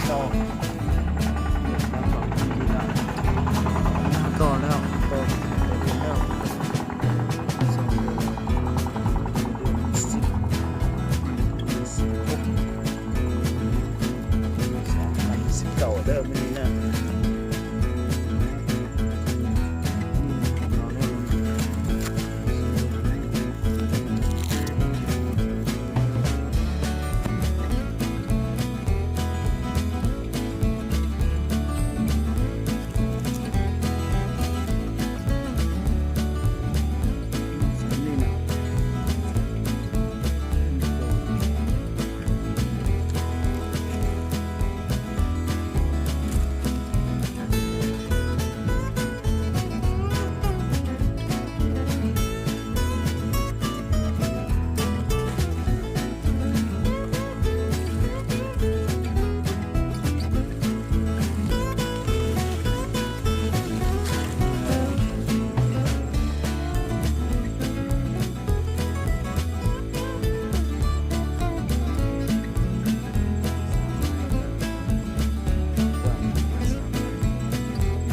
ຕໍ່ ຕໍ່ແລ້ວ ຕໍ່ ຕໍ່ເດືອນແລ້ວ ສອງເດືອນ ເດືອນສິບ ສິບຫົກ ສອງພັນສິບເກົ້າເດີ ມື້ນີ້ນະ.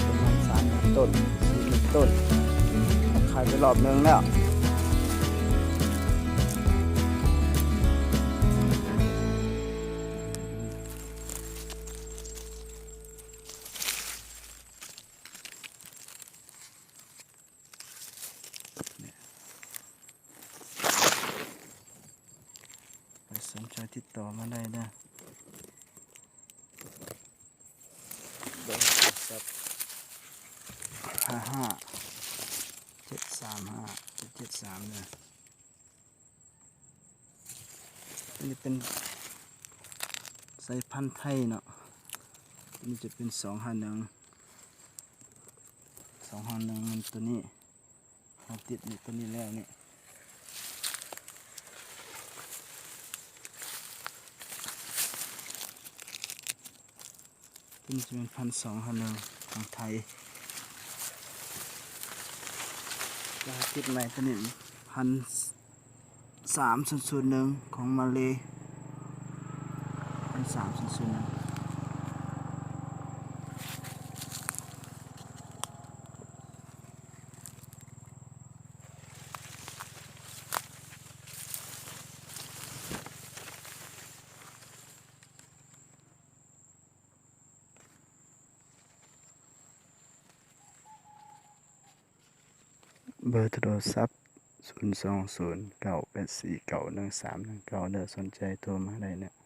ປະມານສາມພັນຕົ້ນ ສີ່ພັນຕົ້ນ ຂາຍໄປລອບໜຶ່ງແລ້ວ. ໃຜສົນໃຈຕິດຕໍ່ມາໄດ້ເດີ ເບີໂທລະສັບ ຫ້າຫ້າ ເຈັດສາມຫ້າ ເຈັດເຈັດສາມເດີ. ອັນນີ້ເປັນສາຍພັນໄທເນາະ ອັນນີ້ຈະເປັນສອງຫ້າໜຶ່ງ ສອງຫ້າໜຶ່ງ ມັນຕົວນີ້ ເຮົາຕິດນີ້ ຕົວນີ້ແລ້ວນີ້ ຕົວນີ້ຈະເປັນພັນສອງຫ້າໜຶ່ງຂອງໄທ ລະຫັດຕິດໃໝ່ຕົວນີ້ ພັນສາມສູນສູນໜຶ່ງຂອງມາເລ ພັນສາມສູນສູນໜຶ່ງ. ເບີໂທລະສັບ ສູນສອງສູນ ເກົ້າແປດສີ່ເກົ້າ ໜຶ່ງສາມໜຶ່ງເກົ້າ ເດີ ສົນໃຈໂທມາໄດ້ເນາະ.